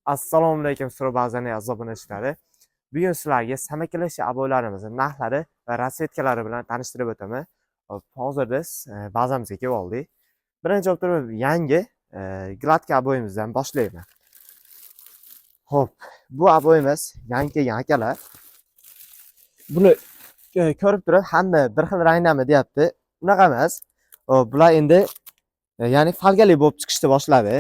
Assalomu alaykum Stroy aziz obunachilari. Bugun sizlarga samakalash oboylarimizni narxlari va rasvetkalari bilan tanishtirib o'taman. Hop, hozir biz bazamizga kelib oldik. Birinchi bo'lib turib yangi gladka oboyimizdan boshlayman. Xo'p, bu oboyimiz yangi kelgan akalar. Buni ko'rib turib hamma bir xil rangdami deyapti. Unaqa emas. Hop, bular endi ya'ni falgali bo'lib chiqishni boshladi.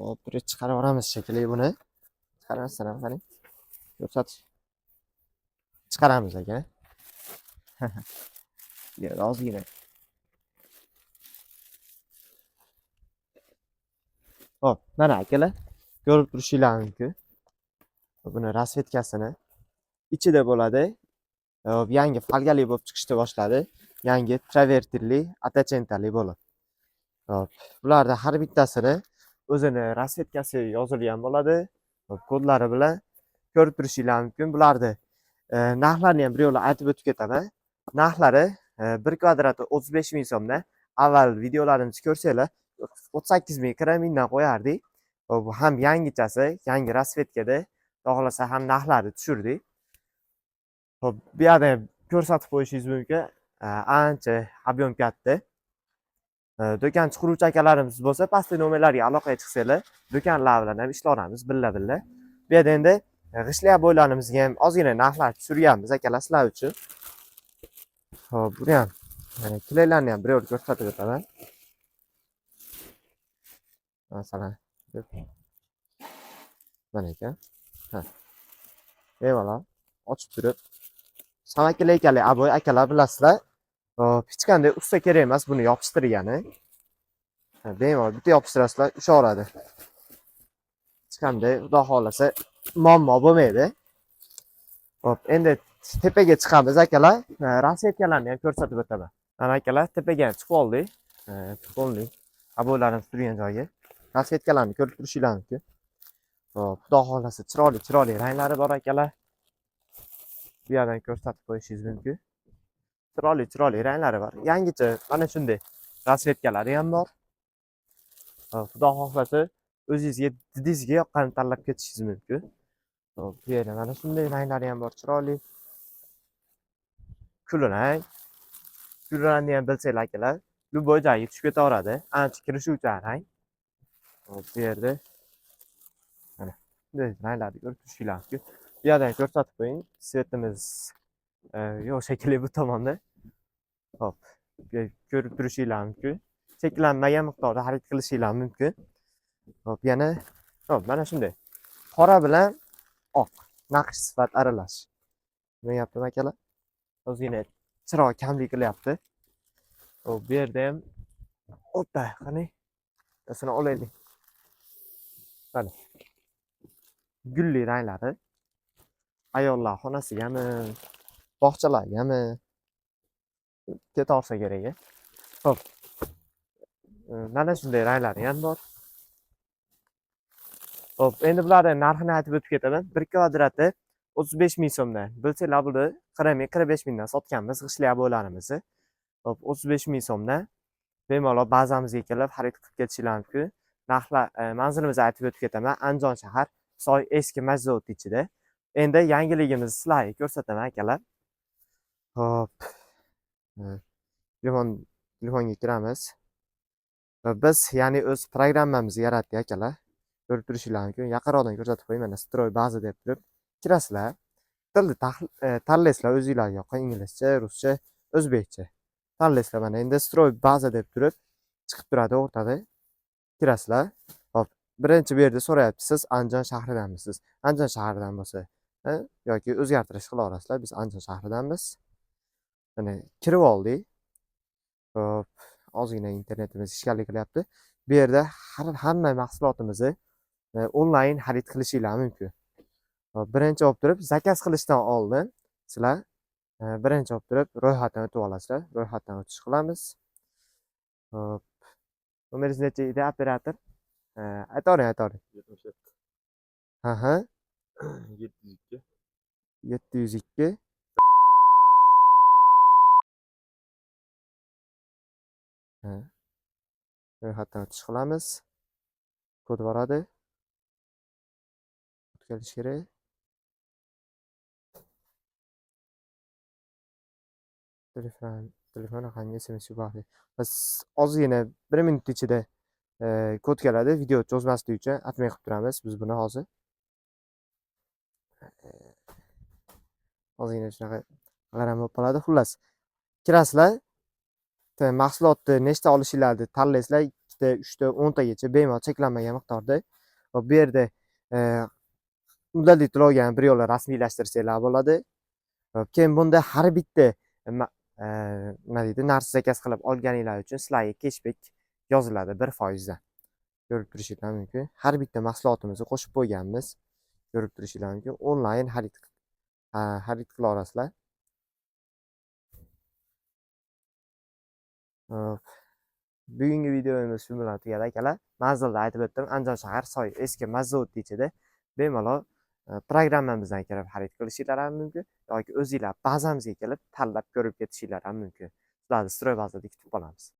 Hop, bir chiqarib yuboramiz shekilli buni. Chiqaramasdan ham qarang. Ko'rsatish. Chiqaramiz aka. Yo'q, ozgina. Hop, mana akalar, ko'rib turishinglar mumkin. Buni rasvetkasini ichida bo'ladi. Hop, yangi falgali bo'lib chiqishni boshladi. Yangi travertinli, atachentali bo'lib. Hop, bularda har bittasini o'zini rasvetkasi yozilgan bo'ladi. Hop, kodlari bilan ko'rib turishinglar mumkin. Bularni narxlarini ham bir yo'la aytib o'tib ketaman. Narxlari bir kvadrati 35 ming so'mdan. Avval videolarimizni ko'rsanglar 38 ming, 40 mingdan qo'yardik. Hop, bu ham yangichasi, yangi rasvetkada, xudo xohlasa ham narxlarni tushirdik. Hop, bu yerda ham ko'rsatib qo'yishingiz mumkin. Ancha ob'em katta. Do'kon quruvchi akalarimiz bo'lsa, pastki nomerlarga aloqaga chiqsanglar, do'konlar bilan ham ishlayveramiz billa-billa. Bu yerda endi g'ishtli oboylarimizga ham ozgina narxlar tushirganmiz akalar sizlar uchun. Hop, buni ham kleylarni ham bir yo'l ko'rsatib o'taman. Masalan, mana ekan. Ha. Bemalol ochib turib, samakleykali oboy akalar bilasizlar. Hop, hech qanday usta kerak emas buni yopishtirgani. Ha, bemalol bitta yopishtirasizlar, ushaveradi. Hech qanday xudo xohlasa muammo bo'lmaydi. Hop, endi tepaga chiqamiz akalar. Rasvetkalarni ham ko'rsatib o'taman. Mana akalar, tepaga ham chiqib oldik. Chiqib oldik. Oboylarimiz turgan joyga. Rasvetkalarni ko'rib turishinglar mumkin. Hop, xudo xohlasa chiroyli chiroyli ranglari bor akalar. Bu yerdan ko'rsatib qo'yishingiz mumkin. Chiroyli chiroyli ranglari bor. Yangicha mana shunday rasvetkalari ham bor. Hop, xudo xohlasa o'zingizga didingizga yoqqanini tanlab ketishingiz mumkin. Hop, bu yerda mana shunday ranglari ham bor, chiroyli. Kulrang. Kulrangni ham bilsanglar akalar, любой joyga tushib ketaveradi. Ancha kirishuvchan rang. Hop, bu yerda mana bunday ranglarni ko'rib turishinglar mumkin. Bu yerdan ko'rsatib qo'ying. Svetimiz yo'q shekilli bu tomonda. Hop, ko'rib turishinglar mumkin. Cheklanmagan miqdorda xarid qilishinglar mumkin. Hop, yana hop, mana shunday. Qora bilan oq naqsh sifat aralash. Nima gapim akalar? Ozgina chiroq kamlik qilyapti. Hop, bu yerda ham oppa, qani? Bittasini olaylik. Mana. Gulli ranglari. Ayollar xonasigami, bog'chalargami ketaversa kerak. Hop. Mana shunday ranglari ham bor. Hop, endi bularning narxini aytib o'tib ketaman. Bir kvadrati 35 ming so'mdan. Bilsanglar buni 40 ming, 45 mingdan sotganmiz g'ishtli oboylarimizni. Hop, 35 ming so'mdan bemalol bazamizga kelib xarid qilib ketishinglar mumkin. Narxlar, manzilimizni aytib o'tib ketaman. Andijon shahar, Soy eski maj zavod ichida. Endi yangiligimizni sizlarga ko'rsataman akalar. Hop. Telefonga kiramiz. Va biz ya'ni o'z programmamizni yaratdik akalar. Ko'rib turishinglar mumkin. Yaqinroqdan ko'rsatib qo'ying. Mana Stroy baza deb turib kirasizlar. Tilni tanlaysizlar o'zinglarga yoqqan inglizcha, ruscha, o'zbekcha. Tanlaysizlar mana endi Stroy baza deb turib chiqib turadi o'rtada. Kirasizlar. Hop, birinchi bu yerda so'rayapti, siz Andijon shahridanmisiz? Andijon shahridan bo'lsa, yoki o'zgartirish qila olasizlar. Biz Andijon shahridanmiz. Mana kirib oldik. Hop, ozgina internetimiz ishkallik qilyapti. Bu yerda hamma mahsulotimizni onlayn xarid qilishinglar mumkin. Hop, birinchi bo'lib turib zakaz qilishdan oldin sizlar birinchi bo'lib turib ro'yxatdan o'tib olasizlar. Ro'yxatdan o'tish qilamiz. Hop. Nomeringiz necha edi operator? Aytavering, aytavering. 77. Aha, 702. 702. Ha. Ro'yxatdan o'tish qilamiz. Kod boradi. Kelishi kerak. Telefon raqamiga SMS yubordik. Biz ozgina 1 minut ichida kod keladi. Video cho'zmaslik uchun atmay qilib turamiz biz buni hozir. Ozgina shunaqa g'aram bo'lib qoladi. Xullas, kirasizlar, mahsulotni nechta olishinglarni tanlaysizlar, 2ta, 3ta, 10 tagacha bemalol cheklanmagan miqdorda. Va bu yerda muddatli to'lovga ham bir yo'la rasmiylashtirsanglar bo'ladi. Va keyin bunda har bitta nima deydi, narsa zakaz qilib olganinglar uchun sizlarga keshbek yoziladi 1%dan. Ko'rib turishinglar mumkin. Har bitta mahsulotimizni qo'shib qo'yganmiz. Ko'rib turishinglar mumkin. Onlayn xarid qila olasizlar. Hop. Bugungi videomiz shu bilan tugadi akalar. Manzilni aytib o'tdim. Andijon shahar soy eski Mazot ichida bemalol programmamizdan kirib xarid qilishinglar ham mumkin yoki o'zinglar bazamizga kelib tanlab ko'rib ketishinglar ham mumkin. Sizlarni stroy bazada kutib qolamiz.